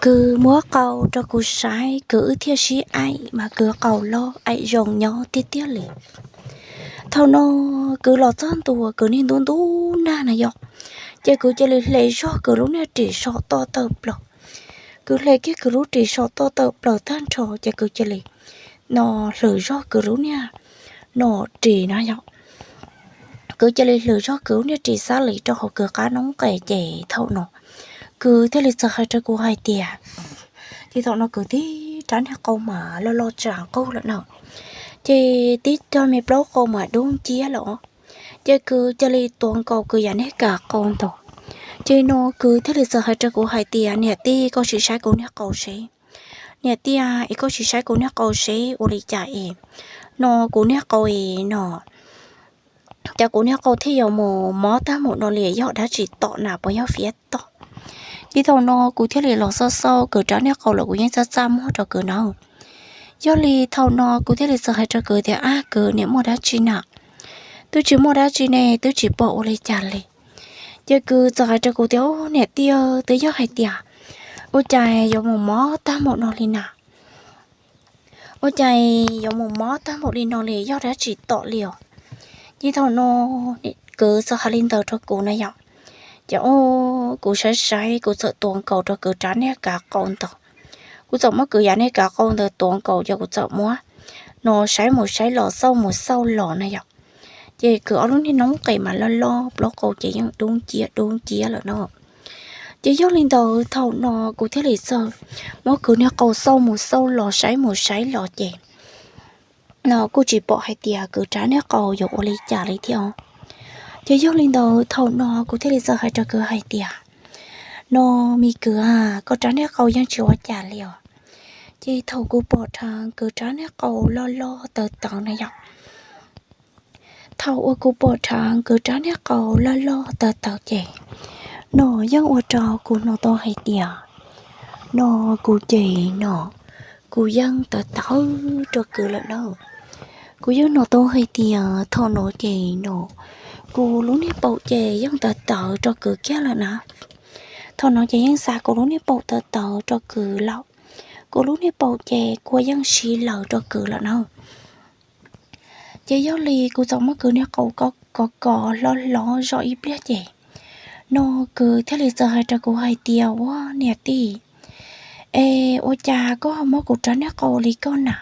Kwv muab qau rau kuv saib, kwv wb thiaj sib aim mas kwv qau loj aim zoo nyob tiag tiag li. Thaum no kwv los txog ntua kwv niag ntub ntub nag na yom, ces kwv cia li hle zog kwv lub niag ris so toj tawm plaws. Kwv hle kiag kwv lub ris so toj tawm plaws tag nrho ces kwv cia li no hlwv zog kwv lub niag no ris na yom. Kwv cia li hlwv zog kwv lub niag ris xab li rau hauv kwv qab noob qes ces thaum no kwv thiaj li txawm hais rau kuv hais tias, ces thaum no kwv tib rab niag qau mas loj loj tsam qub lawm na, ces tib rab me plaub qau mas dub nciab lawm os. Ces kwv cia li tuav nkaus kwv yav niag kav qau ntag. Ces no kwv thiaj li txawm hais rau kuv hais tias, niam tij, koj sim saib kuv niag qau seb. Niam tij, es koj sim saib kuv niag qau seb ua li cas es no kuv niag qau es no, cas kuv niag qau thiaj yuav mus mob tag npaum no li, yog dab tsi tom na, puas yog fiab tom? Ces thaum no kuv thiaj li los xauj xauj kwv rab niag qau lawm kuv yeej txaj txaj muag rau kwv na. Yog li thaum no kuv thiaj li txawm hais rau kwv tias, ab kwv, niam, muaj dab tsi na? Twb tsis muaj dab tsi ne, twb tsis pom ua li cas li. Ces kwv txawm hais rau kuv tias, niam tij, twb yog hais tias ua cas yuav mus mob tag npaum no li na? Ua cas yuav mus mob tag npaum li no li, yog dab tsi tom li os? Ces thaum no kwv txawm hais li ntawd rau kuv na yom. Ces o, kuv saib saib kuv txawm tuav nkaus rau kwv rab niag kav qau ntawd. Kuv txawm muab kwv yav niag kav qau ntawd tuav nkaus ces kuv txawm muab no saib mus saib los xauj mus xauj los na yom. Ces kwv ob lub niag noob qes mas loj loj, plaub qau ces yeej dub nciab dub nciab lawm no. Ces yog li ntawd thaum no kuv thiaj li txawm muab kwv niag qau xauj mus xauj los saib mus saib los ces no kuj tsis pom hais tias kwv rab niag qau yuav ua li cas li thiab. Ces yog li ntawd thaum no kuv thiaj li txawm hais rau kwv hais tias, no me kwv, koj rab niag qau yeej tsis ua cas li os. Ces thaum kuv pom rheev kwv rab niag qau loj loj tawv tawv na yom, thaum uas kuv pom rheev kwv rab niag qau loj loj tawv tawv ces no yeej ua rau kuv hnov tau hais tias no kuv ces no kuv yeej tawv tawv rau kwv lawm na. Kuv yeej hnov tau hais tias thaum no ces no kuv lub niag paum ces yeej tawv tawv rau kwv kiag lawm na. Thaum no ces yeej xa kuv lub niag paum tawv tawv rau kwv lawm. Kuv lub niag paum ces kua yeej siv lawm rau kwv lawm na. Ces yog li kuv txawm muab kwv niag qau kov kov hlob hlob zoj ib pliag ces no kwv thiaj li txawm hais rau kuv hais tias, ua niam tij, es ua cas koj muab kuv rab niag qau li koj na?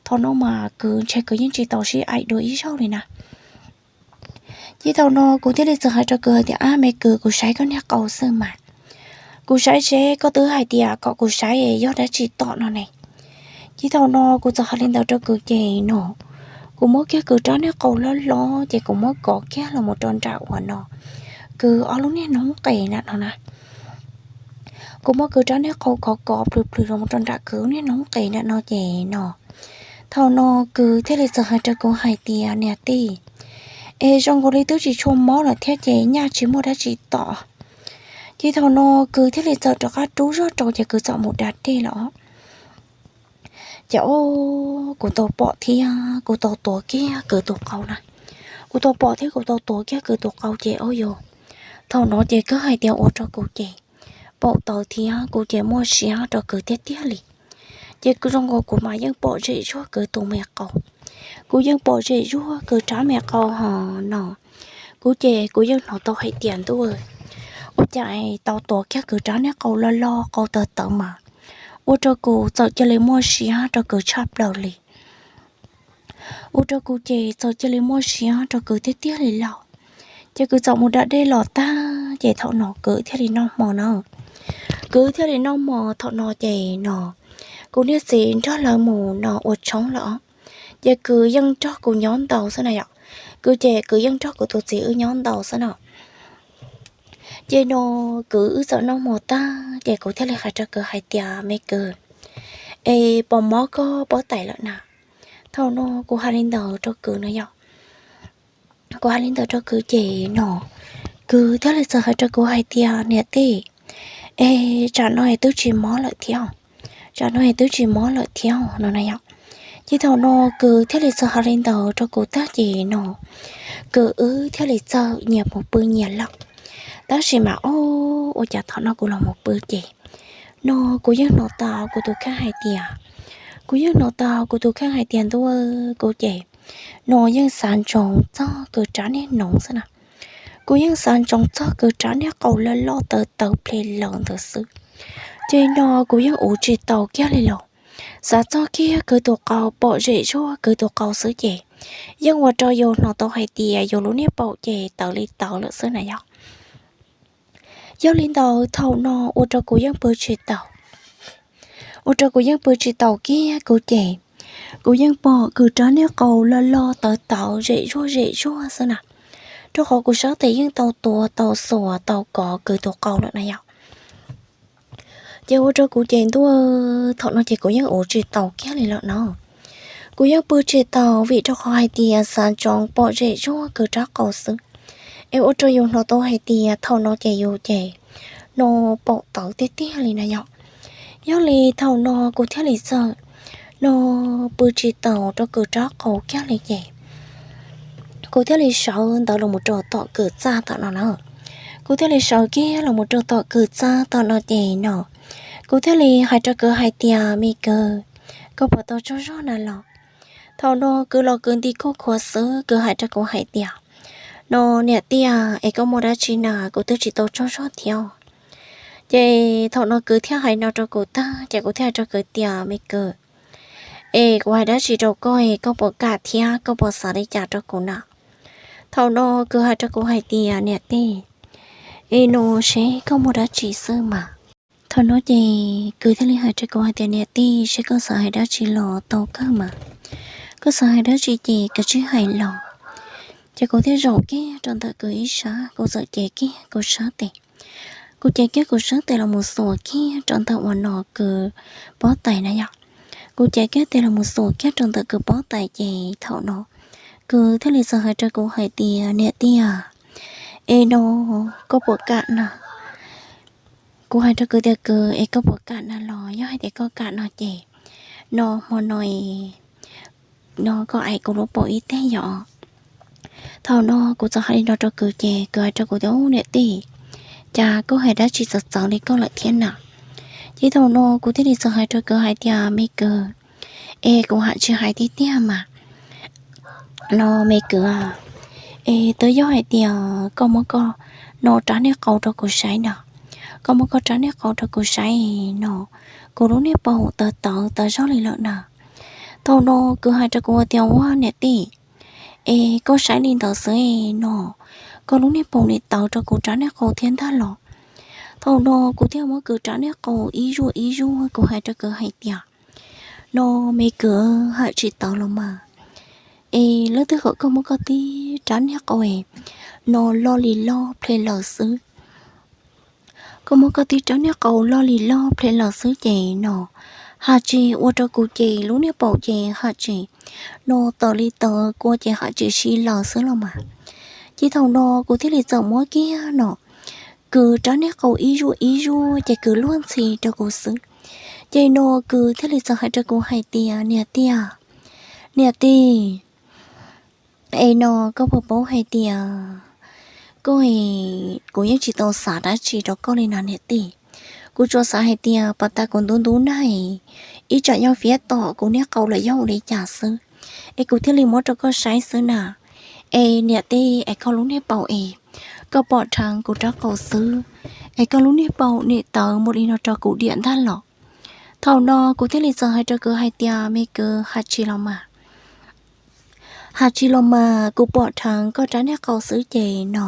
Thaum no mas kwv ntshe kwv yeej tsis tau sib aim dua ib zaug li na. Ces thaum no kuv thiaj li txawm hais rau kwv hais tias, ab me kwv, kuv saib koj niag qau xwb mas. Kuv saib seb koj twb hais tias kom kuv saib yog dab tsi tom no ne. Ces thaum no kuv txawm hais li ntawd rau kwv ces no kuv muab kiag kwv rab niag qau hlob hlob ces kuv muab kov kiag los mus rau nram uas no kwv ob lub niag noob qes na no na. Kuv muab kwv rab niag qau kov kov plhws plhws los mus rau nram kwv niag noob qes na no ces no thaum no kwv thiaj li txawm hais rau kuv hais tias, niam tij, es zoo nkaus li twb tsis tshua mob lawm thiab ces nyaj tsis muaj dab tsi tom. Ces thaum no kwv thiaj li txawm rov qab rub zog rau ces kwv txawm mus da dej lawm. Ces o, kuv tau pom thiab kuv tau tuav kiag kwv tus qau na. Kuv tau pom thiab kuv tau tuav kiag kwv tus qau ces o yog thaum no ces kawg hais tias ua rau kuv ces paum tawv thiab kuv ces muaj siab rau kwv tiag tiag li. Ces kuv zoo nkaus kuv mas yeej pom zem zuag kwv tus me qau. Kuv yeej pom zem zuag kwv rab me qau ho no. Kuv ces kuv yeej hnov tau hais tias ntuj, ua cas tau tuav kiag kwv rab niag qau loj loj qau tawv tawv mas ua rau kuv txawm cia li muaj siab rau kwv tshaj plaws li. Ua rau kuv ces txawm cia li muaj siab rau kwv tiag tiag li lawm. Ces kwv txawm mus da dej los tag ces thaum no kwv thiaj li noj hmo na. Kwv thiaj li noj hmo thaum no ces no kuv niag txiv nrog lawv mus no ua tshoob lawm. Ces kwv yeej nrog kuv nyob ntau xwb na yom. Kwv ces kwv yeej nrog kuv tus txiv wb nyob ntau xwb na. Ces no kwv wb txawm noj hmo tag ces kuv thiaj li hais rau kwv hais tias, me kwv, es puas mob koj pob tais lawm na? Thaum no kuv hais li ntawd rau kwv no yom. Kuv hais li ntawd rau kwv ces no kwv thiaj li txawm hais rau kuv hais tias, niam tij, es tsam no es twb tsis mob lawm thiab, tsam no es twb tsis mob lawm thiab no na yom. Ces thaum no kwv thiaj li txawm hais li ntawd rau kuv tag ces no kwv wb thiaj li txawm nyias mus pw nyias lawm. Tab sis mas o, ua cas thaum no kuv los mus pw ces no kuv yeej hnov tau kuv tus kheej hais tias, kuv yeej hnov tau kuv tus kheej hais tias ntuj, kuv ces no yeej xav ntsoov txog kws rab niag noov xwb na. Kuv yeej xav ntsoov txog kws rab niag qau loj loj tawv tawv ple lawm ntawd xwb. Ces no kuv yeej ua tsis tau kiag li los, xav txog kiag kws tus qau pom zem zuag kws tus qau xwb ces yeej ua rau yus hnov tau hais tias yus lub niag paum ces tawv li tawv lawm xwb na yog. Yog li ntawd thaum no ua rau kuv yeej pw tsis taus, ua rau kuv yeej pw tsis taus kiag kuv ces, kuv yeej pom kws rab niag qau loj loj tawv tawv zem zuag zem zuag xwb na, rau qhov kuv sab tes yeej tau tuav tau xuas tau kov kws tus qau lawm na yog. Ces ua rau kuv ces ntuj, thaum no ces kuv yeej ua tsis taus kiag li lawm no. Kuv yeej pw tsis taus vim rau qhov hais tias xav ntsoov pom zem zuag kws rab qau xwb, es ua rau yus hnov tau hais tias thaum no ces yus ces no paum tawv tiag tiag li na yog. Yog li thaum no kuv thiaj li txawm no pw tsis taus rau kws rab qau kiag li ces kuv thiaj li sawv ntawd los mus rau tom kws txaj tom no na. Kuv thiaj li sawv kiag los mus rau tom kws txaj tom no ces no kuv thiaj li hais rau kws hais tias me kws, koj puas tau tsaug zog na los? Thaum no kws los kws nti khuj khuav xwb kws hais rau kuv hais tias, no niam tij, es koj muaj dab tsi na, kuv twb tsis tau tsaug zog thiab. Ces thaum no kws thiaj hais no rau kuv tag ces kuv thiaj hais rau kws tias me kws, es kuv hais dab tsi rau koj es koj puas kam thiab koj puas xav li cas rau kuv na? Thaum no kws hais rau kuv hais tias niam tij, es no seb koj muaj dab tsi xwb mas. Thaum no ces kws thiaj li hais rau kuv hais tias niam tij, seb koj xav hais dab tsi los tau kawg mas, koj xav hais dab tsi ces koj cia li hais los. Ces kuv thiaj zaum kiag rau ntawm kws ib sab, kuv txawm cev kiag kuv sab tes, kuv cev kiag kuv sab tes los mus xuas kiag rau ntawm uas no kws pob tais na yog. Kuv cev kiag tes los mus xuas kiag rau ntawm kws pob tais ces thaum no kws thiaj li txawm hais rau kuv hais tias niam tij, es no koj puas kam na? Kuv hais rau kws tias kws, es koj puas kam na los? Yog hais tias koj kam no ces no hmo no no koj aim kuv lub paum ib teg yom. Thaum no kuv txawm hais li no rau kws ces kws hais rau kuv tias niam tij, cas koj hais dab tsi txawv txawv li koj lawm thiab na? Ces thaum no kuv thiaj li txawm hais rau kws hais tias me kws, es kuv ham tsis hais tiag tiag mas. No me kws, es twb yog hais tias koj muab koj no rab niag qau rau kuv saib no, koj muab koj rab niag qau rau kuv saib no, kuv lub niag paum tawv tawv tawv zog li lawm na. Thaum no kws hais rau kuv tias ua niam tij, es koj saib li ntawd xwb no, koj lub niag paum nim tawv rau kuv rab niag qau thiab ntag los? Thaum no kuv thiaj muab kws rab niag qau ib zuaj ib zuaj kuv hais rau kws hais tias, no me kws, ham tsis tawv los mas, es leej twg kom koj muab koj tib rab niag qau no loj li loj ple lawm xwb. Koj muab koj tib rab niag qau loj li loj ple lawm xwb ces no, ham tsis ua rau kuv ces lub niag paum ces ham tsis no tawv li tawv kua ces ham tsis si lawm xwb los mas. Ces thaum no kuv thiaj li txawm muab kiag no kws rab niag qau ib zuaj ib zuaj ces kws luag ntxhi rau kuv xwb. Ces no kws thiaj li txawm hais rau kuv hais tias niam tij, niam tij, es no koj puas paub hais tias koj, kuv yeej tsis tau xav dab tsi rau koj li no niam tij. Kuv tsuas xav hais tias pas tas kuv ntub ntub nag, ib tsam yog fiab tom kuv niag qau los yog ua li cas xwb, es kuv thiaj li muab rau koj saib xwb na. Es niam tij, es koj lub niag paum es, koj pom dheev kuv rab qau xwb, es koj lub niag paum nim tawv mus li no rau kuv diam ntag los? Thaum no kuv thiaj li txawm hais rau kws hais tias me kws, ham tsis los mas, ham tsis los mas, kuv pom dheev koj rab niag qau xwb ces no,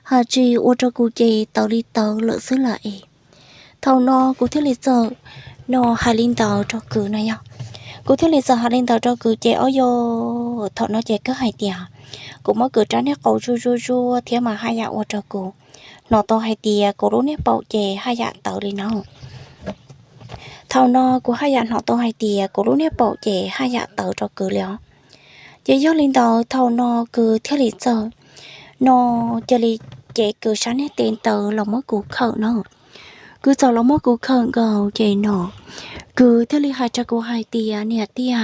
ham tsis ua rau kuv ces tawv li tawv lawm xwb lawm es. Thaum no kuv thiaj li txawm no hais li ntawd rau kws na yog. Kuv thiaj li txawm hais li ntawd rau kws ces ob yog, thaum no ces kws hais tias kuv muab kws rab niag qau zuaj zuaj zuaj thiab mas haj yam ua rau kuv hnov tau hais tias kuv lub niag paum ces haj yam tawv li no. Thaum no kuv haj yam hnov tau hais tias kuv lub niag paum ces haj yam tawv rau kws li os. Ces yog li ntawd thaum no kws thiaj li txawm no cia li cev kws sab niag tes ntawd los muab kuv khawm no. Kws txawm los muab kuv khawm nkaus ces no kws thiaj li hais rau kuv hais tias niam tij,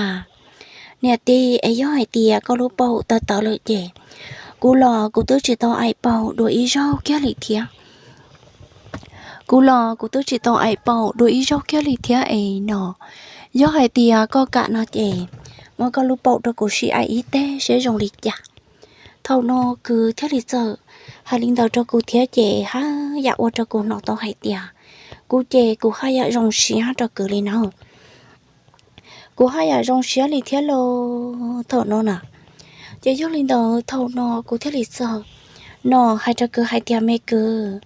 niam tij, es yog hais tias koj lub paum tawv tawv lawm ces kuv los kuv twb tsis tau aim paum dua ib zaug kiag li thiab. Kuv los kuv twb tsis tau aim paum dua ib zaug kiag li thiab es no. Yog hais tias koj kam no ces muab koj lub paum rau kuv sim aim ib teg seb zoo li cas. Thaum no kwv thiaj li txawm hais li ntawd rau kuv thiab ces haj yam ua rau kuv hnov tau hais tias kuv ces kuv haj yam zoo siab rau kwv li na. Kuv haj yam zoo siab li thiab los thaum no na. Ces yog li ntawd thaum no kuv thiaj li txawm no hais rau kwv hais tias, me kwv,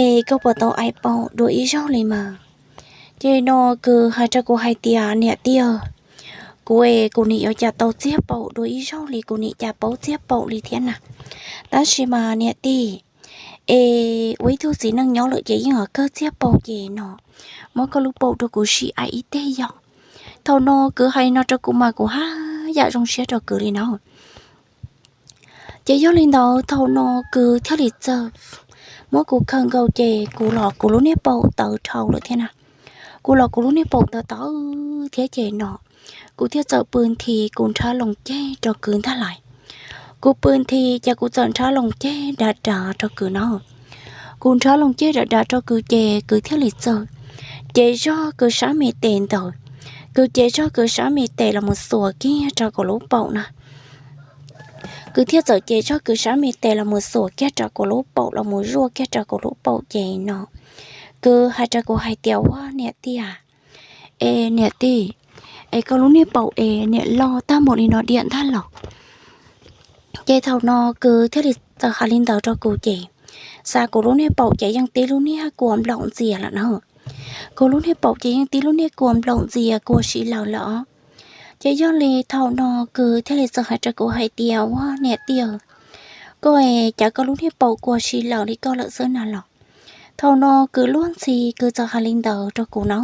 es koj puas tau aim paum dua ib zaug li mas? Ces no kwv hais rau kuv hais tias, niam tij, kuv es kuv nim yuav cas tau txiag paum dua ib zaug li, kuv nim cas paub txiag paum li thiab na. Tab sis mas niam tij, es ua ib tug txiv neej nyob lawm ces yeej yuav kawg txiag paum ces no, muab koj lub paum rau kuv sim aim ib teg yog. Thaum no kwv hais no rau kuv mas kuv haj yam zoo siab rau kwv li na. Ces yog li ntawd thaum no kwv thiaj li txawm muab kuv khawm nkaus ces kuv los kuv lub niag paum tawv dhau lawm thiab na. Kuv los kuv lub niag paum tawv tawv thiab ces no, kuv thiaj txawm pw nthi kuv nrhab loo ceg rau kwv ntag lais. Kuv pw nthi ces kuv txawm nrhab loo ceg dav dav rau kwv no. Kuv nrhab loo ceg dav dav rau kwv ces kwv thiaj li txawm ces zog kwv sab me tes ntawd. Kwv ces zog kwv sab me tes los mus xuas kiag rau kuv lub paum na. Kwv thiaj txawm ces zog kwv sab me tes los mus xuas kiag rau kuv lub paum los mus zuaj kiag rau kuv lub paum ces no, kwv hais rau kuv hais tias, ua niam tij, es niam tij, es koj lub niag paum es niam loj tag npaum li no diam ntag los? Ces thaum no kwv thiaj li txawm hais li ntawd rau kuv ces, xav kuv lub niag paum ces yeej tib lub niag kua nplaum ntxias lawm na. Kuv lub niag paum ces yeej tib lub niag kua nplaum ntxias kua si lawm lawm. Ces yog li thaum no kwv thiaj li txawm hais rau kuv hais tias, ua niam tij, koj es cas koj lub niag paum kua si lawm li koj lawm xwb na los? Thaum no kwv luag ntxhi kwv txawm hais li ntawd rau kuv na.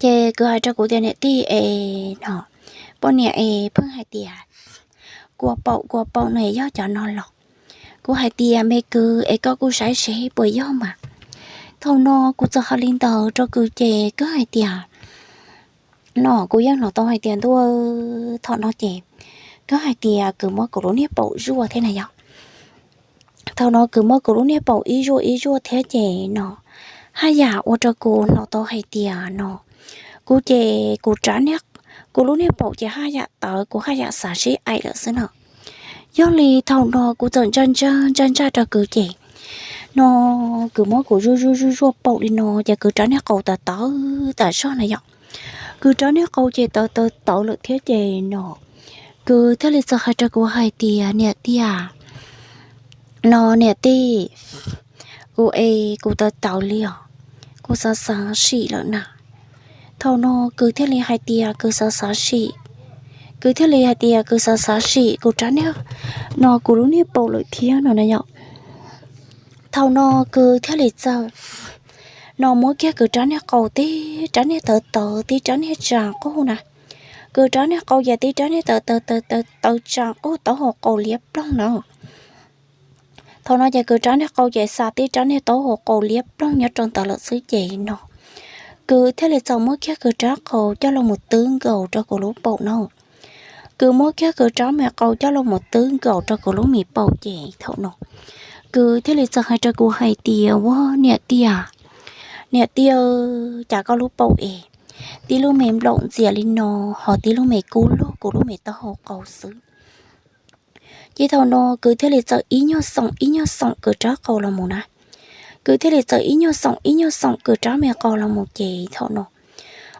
Ces kwv hais rau kuv tias, niam tij es no, poj niam es pheej hais tias kua paum kua paum no yog cov no los? Kuv hais tias, me kwv es koj kuj saib seb puas yog mas. Thaum no kuv txawm hais li ntawd rau kwv ces kwv hais tias, no kuv yeej hnov tau hais tias ntuj, thaum no ces kwv hais tias kwv muab kuv lub niag paum zuaj thiab na yog. Thaum no kwv muab kuv lub niag paum ib zuaj ib zuaj thiab ces no, haj yam ua rau kuv hnov tau hais tias no, kuv ces kuv rab niag, kuv lub niag paum ces haj yam tawv, kuv haj yam xav sib aim lawm xwb no. Yog li thaum no kuv txawm ntsaj ntsaj ntsaj ntsaj rau kwv ces no, kwv muab kuv zuaj zuaj zuaj zuaj paum li no ces kwv rab niag qau tawv tawv tas zog na yom. Kwv rab niag qau ces tawv tawv tawv lawm thiab ces no, kwv thiaj li txawm hais rau kuv hais tias, niam tij, no niam tij, kuv es kuv tawv tawv li os, kuv xav xav sim lawm na. Thaum no kwv thiaj li hais tias kwv xav xav sim, kwv thiaj li hais tias kwv xav xav sim kuv rab niag, no kuv lub niag paum lawm thiab no na yom. Thaum no kwv thiaj li txawm no muab kiag kwv rab niag qau tib rab niag tawv tawv tib rab niag tsa quj na. Kwv rab niag qau ces tib rab niag tawv tawv tawv tawv tsa quj taub hau qau liab ploog na. Thaum no ces kwv rab niag qau ces xa tib rab niag taub hau qau liab ploog nyob rau ntawd lawm xwb ces no, kwv thiaj li txawm muab kiag kwv rab qau coj los mus twb nkaus rau kuv lub paum na. Kwv muab kiag kwv rab me qau coj los mus twb nkaus rau kuv lub me paum ces thaum no, kwv thiaj li txawm hais rau kuv hais tias, ua niam tij, niam tij, cas koj lub paum es tib lub me nplaum ntxias li no, ho tib lub me kub lug kuv lub me taub hau qau xwb. Ces thaum no kwv thiaj li txawm ib nyuag xoom ib nyuag xoom kwv rab qau los mus na. Kwv thiaj li txawm ib nyuag xoom ib nyuag xoom kwv rab me qau los mus ces thaum no,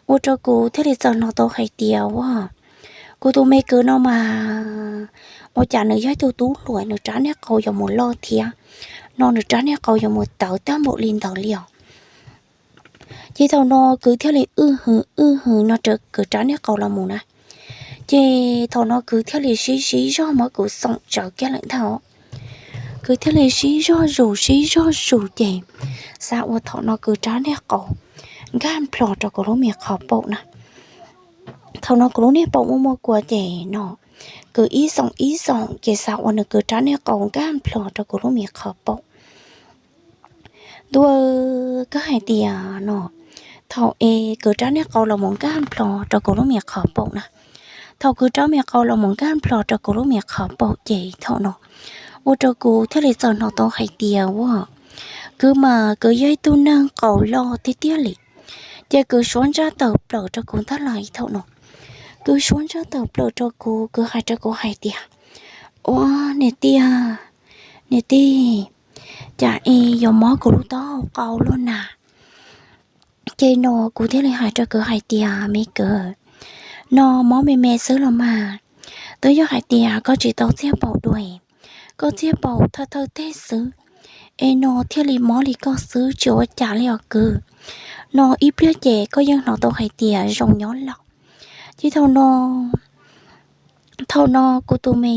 ua rau kuv thiaj li txawm hnov tau hais tias, ua, kuv tus me kwv no mas ua cas nws yog ib tug tub hluas nws rab niag qau yuav mus loj thiab, no nws rab niag qau yuav mus tawv tag npaum li ntawd li os. Ces thaum no kwv thiaj li wj hwv wj hwv no rau kwv rab niag qau los mus na. Ces thaum no kwv thiaj li sib sib zog muab kuv xoom tsawv kiag lawm ntag. Kwv thiaj li sib zog zus sib zog zus ces xav ua thaum no kwv rab niag qau nkag nplho rau kuv lub me qhov paum na. Thaum no kuv lub niag paum muaj muaj kua ces no, kwv ib xoom ib xoom ces xav ua nws kwv rab niag qau nkag nplho rau kuv lub me qhov paum. Ntuj, koj hais tias no, thaum es kwv rab niag qau los mus nkag nplho rau kuv lub me qhov paum na. Thaum kwv rab me qau los mus nkag nplho rau kuv lub me qhov paum ces thaum no, ua rau kuv thiaj li txawm hnov tau hais tias, ua, Kwv mas kwv yog ib tug neeg qaus loj tiag tiag li, ces kwv suab ntsaj tawm plaws rau kuv ntag los thaum no. Kwv suab ntsaj tawm plaws rau kuv, kwv hais rau kuv hais tias, Ua, niam tij, niam tij, cas es yuav mob kuv lub taub hau qau luaj na? Ces no kuv thiaj li hais rau kwv hais tias, Me kwv, no mob me me xwb los mas, twb yog hais tias koj tsis tau txiag paum dua, koj txiag paum thawj thawj teg xwb, es no thiaj li mob li koj xwb, tsis ua cas li os kwv. No ib pliag ces koj yeej hnov tau hais tias zoo nyob lawm. Ces thaum no, thaum no kuv tus me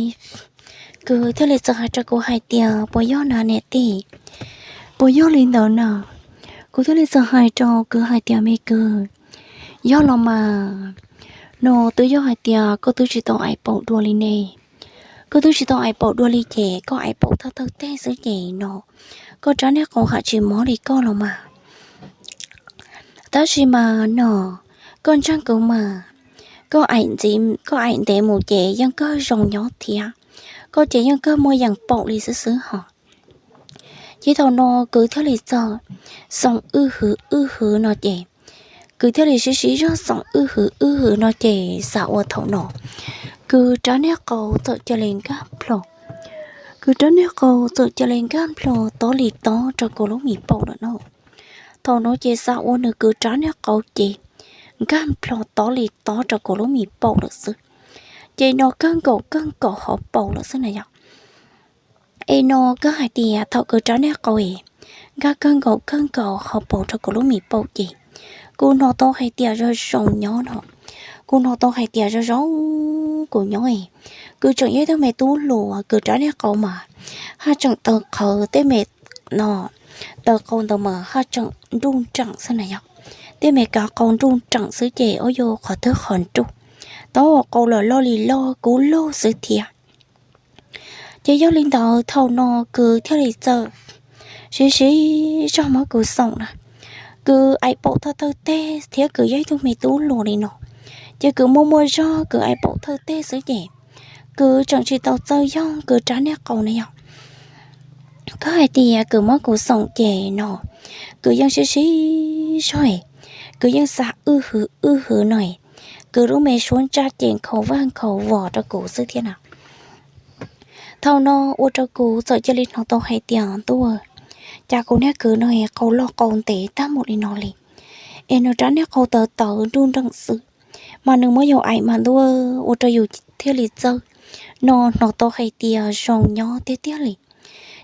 kwv thiaj li txawm hais rau kuv hais tias, Puas yog na niam tij? Puas yog li ntawd na? Kuv thiaj li txawm hais rau kwv hais tias, Me kwv, yog los mas, no twb yog hais tias koj twb tsis tau aim paum dua li ne. Koj twb tsis tau aim paum dua li ces koj aim paum thawj thawj teg xwb ces no koj rab niag qau haj tsis mob li koj los mas. Tab sis mas no koj ntseeg kuv mas, koj aim ntxiv, koj aim ntev mus ces yeej kawg zoo nyob thiab, koj ces yeej kawg muaj yeem paum li xwb xwb hos. Ces thaum no kwv thiaj li txawm xoom wj hwv wj hwv no ces, kwv thiaj li sib sib zog xoom wj hwv wj hwv no ces xav ua thaum no kwv rab niag qau txawm cia li nkag nplho. Kwv rab niag qau txawm cia li nkag nplho tob li tob rau kuv lub me paum lawm no. Thaum no ces xav ua nws kwv rab niag qau ces nkag nplho tob li tob rau kuv lub me paum lawm xwb. Ces no kawg nkaus kawg nkaus hauv paus lawm xwb na yom. Es no kawg hais tias thaum kwv rab niag qau es nkag kawg nkaus kawg nkaus hauv paus rau kuv lub me paum ces, kuv hnov tau hais tias zoo zoo nyob no. Kuv hnov tau hais tias zoo zoo kuv nyob es, kwv tseem yog ib tug me tub hluas, kwv rab niag qau mas haj tseem taws qhawv tej me, no, taws qau ntawd mas haj tseem nruj nreem xwb na yom. Tej me kav qau nruj nreem xwb ces ua yog qhov twg qhov nruj, taub hau qau los loj li loj kub lug xwb thiab. Ces yog li ntawd thaum no kwv thiaj li txawm sib sib zog muab kuv xoom na. Kwv aim paum thawj thawj teg thiab kwv yog ib tug me tub hluas li no, ces kwv muaj muaj zog kwv aim paum thawj teg xwb ces, kwv tseem tsis tau txawj yoog kwv rab niag qau na yom. Koj hais tias kwv muab kuv xoom ces no, kwv yeej sib sib zog, kwv yeej xav wj hwv wj hwv no, kwv lub me suab ntsaj ces nkhaus vaj nkhaus vos rau kuv xwb thiab na. Thaum no ua rau kuv txawm cia li hnov tau hais tias ntuj, cas kuv niag kwv no qau loj qau ntev tag mus li no li, es nws rab niag qau tawv tawv nruj nreem xwb, mas nws muab yus aim mas ntuj, ua rau yus thiaj li txawj, no hnov tau hais tias zoo nyob tiag tiag li.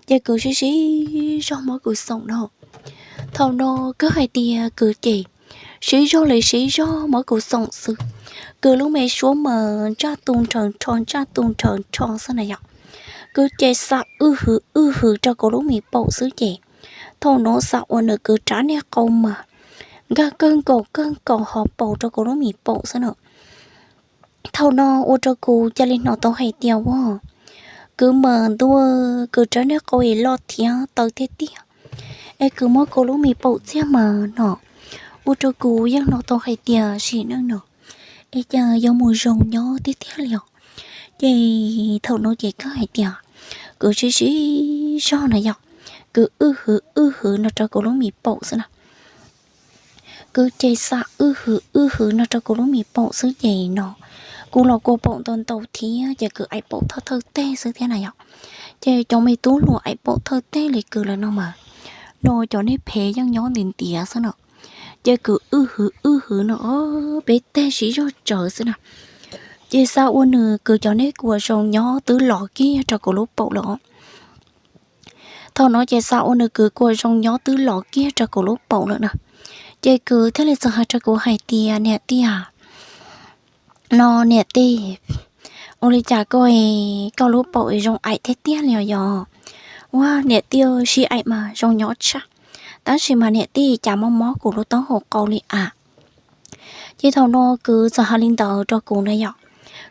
Ces kwv sib sib zog muab kuv xoom no. Thaum no koj hais tias kwv ces sib zog li sib zog muab kuv xoom xwb, kwv lub me suab mas ntsaj tu nrhaws nrho ntsaj tu nrhaws nrho xwb na yom. Kwv ces xav wj hwv wj hwv rau kuv lub me paum xwb ces, thaum no xav ua nws kwv rab niag qau mas nkag kawg nkaus kawg nkaus hauv paus rau kuv lub me paum xwb na. Thaum no ua rau kuv cia li hnov tau hais tias ua, kwv mas ntuj, kwv rab niag qau es loj thiab tawv tiag tiag, es kwv muab kuv lub me paum txiag mas no, ua rau kuv yeej hnov tau hais tias sim neej no es cas yuav mus zoo nyob tiag tiag li os. Ces thaum no ces koj hais tias kwv sib sib zog na yom, kwv wj hwv wj hwv no rau kuv lub me paum xwb na. Kwv ces xav wj hwv wj hwv no rau kuv lub me paum xwb ces no, kuv los kua paum ntau ntau thiab ces kwv aim paum thawj thawj teg xwb thiab na yom. Ces cov me tub hluas aim paum thawj teg li kwv lawm no mas, no cov neeg phem yeej nyob ntiav ntiav xwb no. Ces kwv wj hwv wj hwv no, peb teg sib zog tsawv xwb na. Ces xav ua nws kwv cov neeg kua zoo nyob twb los kiag rau kuv lub paum lawm. Thaum no ces xav ua nws kwv kua zoo nyob twb los kiag rau kuv lub paum lawm na. Ces kwv thiaj li txawm hais rau kuv hais tias, Niam tij, no niam tij, ua li cas koj, koj lub paum zoo aim tiag tiag li os yog? Ua niam tij, sib aim mas zoo nyob tshaj, tab sis mas niam tij cas mob mob kuv lub taub hau qau li a. Ces thaum no kwv txawm hais li ntawd rau kuv na yom.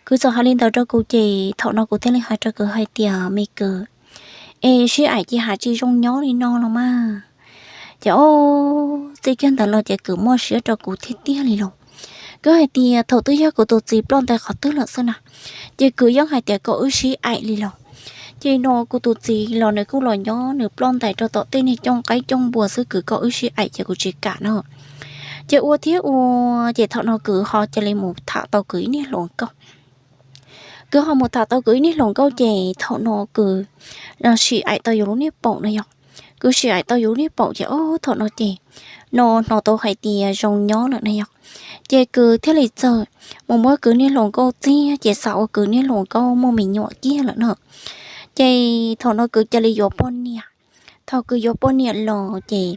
Kwv txawm hais li ntawd rau kuv ces thaum no kuv thiaj li hais rau kwv hais tias, Me kwv, es sib aim ces hais tsis zoo nyob li no los mas. Ces o, txij kiag ntawd los ces kwv muaj siab rau kuv tiag tiag li lauj. Kwv hais tias thaum twb yog kuv tus txiv ploj ntais qhov twg lawm xwb na, ces kwv yeej hais tias kom wb sib aim li lauj. Ces no kuv tus txiv los nws kuj los nyob nws ploj ntais rau tom tej niag cooj qaib cooj npua xwb, kwv kom wb sib aim ces kuv tsis kam no. Ces ua thiab ua, ces thaum no kwv ho cia li mus tham tau kwv ib niag hluas nkauj. Kwv ho mus tham tau kwv ib niag hluas nkauj ces thaum no kwv sim aim tau yus lub niag paum no yog, kwv sim aim tau yus lub niag paum ces ob thaum no ces no hnov tau hais tias zoo nyob lawm na yog. Ces kwv thiaj li txawm mus muab kwv niag hluas nkauj txiag ces xav ua kwv niag hluas nkauj muaj me nyuam kiag lawm no. Ces thaum no kwv cia li yuav poj niam. Thaum kwv yuav poj niam los ces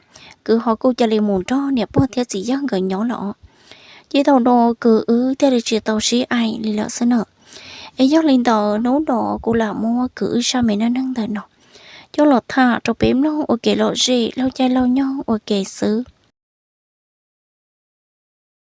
kwv ho kuj cia li mus nrog niam pog thiab txiv yawg nkawd nyob lawm os. Ces thaum no kwv wb thiaj li tsis tau sib aim li lawm xwb na. Es yog li ntawd hnub no kuv lam muab kwv wb zaj me neej neeg ntawm no coj los tham rau peb mloog ua kev lom zem laug caij laug nyoog ua ke xwb.